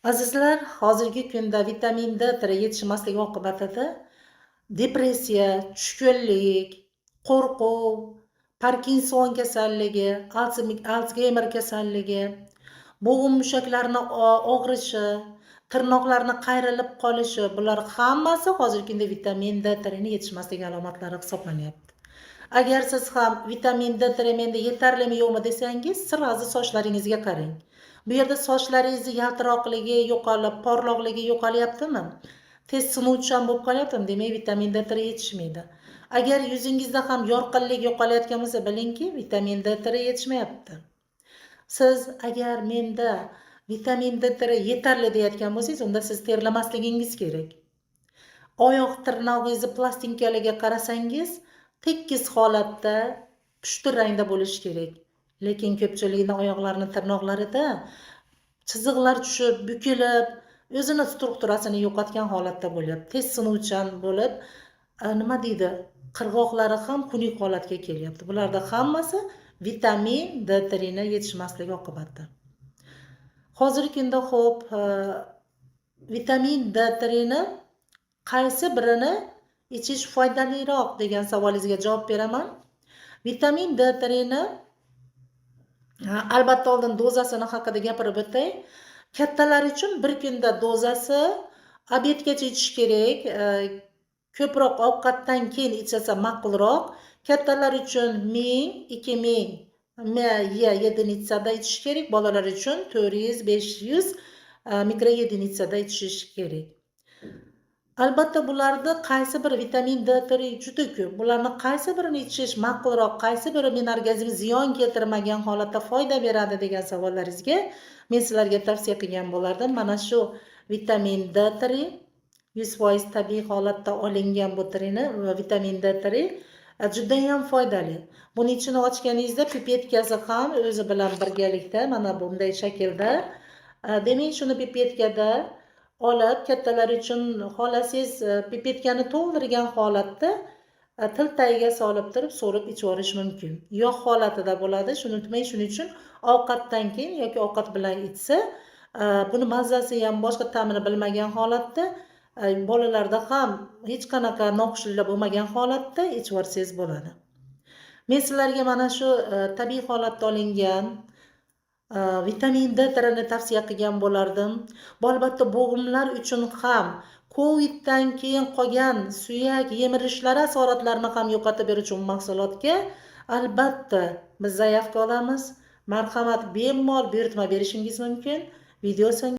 Azizlar, hozirgi kunda vitamin D3 yetishmasligi oqibatida depressiya, tushkunlik, qo'rquv, Parkinson kasalligi, Alsgeymer kasalligi, bo'g'im mushaklarini og'rishi, tirnoqlarni qayrilib qolishi, bular hammasi hozirgi kunda vitamin D3 ni yetishmasligi alomatlari hisoblanyapti. Agar siz ham vitamin D3 menda yetarlimi yo'qmi desangiz, сразу sochlaringizga qarang. Bu yerda sochlaringizni yaltiroqligi yo'qolib, porloqligi yo'qolyaptimi? Tez sinuvchan bo'lib qolyaptimi? Demak, vitamin D3 yetishmaydi. Agar yuzingizda ham yorqinlik yo'qolayotgan bo'lsa, bilingki, vitamin D3 yetishmayapti. Siz agar menda vitamin D3 yetarli deyotgan bo'lsangiz, unda siz terlamasligingiz kerak. Oyoq tirnog'ingizni plastinkaliga qarasangiz, tekis holatda pushti rangda bo'lishi kerak. Lekin ko'pchilikni oyoqlarini tirnoqlarida chiziqlar tushib, bukilib, o'zini strukturasini yo'qotgan holatda bo'lyapti. Tez sinuvchan bo'lib, nima deydi, qirg'oqlari ham xunuk holatga kelyapti. Bularda hammasi vitamin D3 ni yetishmasligi oqibatida. Hozirgi kunda, xo'p, vitamin D3 ni qaysi birini ichish foydaliroq degan savolingizga javob beraman. Vitamin D3 ni albatta oldin dozasini haqida gapirib o'tay. Kattalar uchun bir kunda dozasi обед gacha ichish kerak. Ko'proq ovqatdan keyin ichilsa ma'qulroq. Kattalar uchun 1000, 2000 МЕ единица da ichish kerak. Bolalar uchun 400, 500 микроединица da ichish kerak. Albatta, bularni qaysi biri, vitamin D3 juda ko'p. Bularni qaysi birini ichish ma'qulroq, qaysi biri meni organizmga ziyon keltirmagan holatda foyda beradi degan savollaringizga men sizlarga tavsiya qilgan bo'lardim. Mana shu vitamin D3, 100% tabiiy holatda olingan bu trini vitamin D3 judayam foydali. Buni ichini ochganingizda pipetkasi ham o'zi bilan birgalikda mana bunday shaklda. Demak, shuni pipetkada olib, kattalar uchun xohlasangiz, pipetkani to'ldirgan holatda til tagiga solib turib, so'rib ichib yuborish mumkin. Yog' holatida bo'ladi, shuni unutmang. Shuning uchun ovqatdan keyin yoki ovqat bilan ichsa, buni mazzasi ham boshqa ta'mini bilmagan holatda, bolalarda ham hech qanaqa noxushliklar bo'lmagan holatda ichib yuborsangiz bo'ladi. Men sizlarga mana shu tabiiy holatda olingan vitamin D trini tavsiya qilgan bo'lardim. Bu albatta bo'g'imlar uchun ham, Coviddan keyin qolgan suyak yemirishlari asoratlarini ham yo'qotib beruvchi bu mahsulotga albatta biz заявка olamiz. Marhamat, bemalol buyurtma berishingiz mumkin. Video so'ng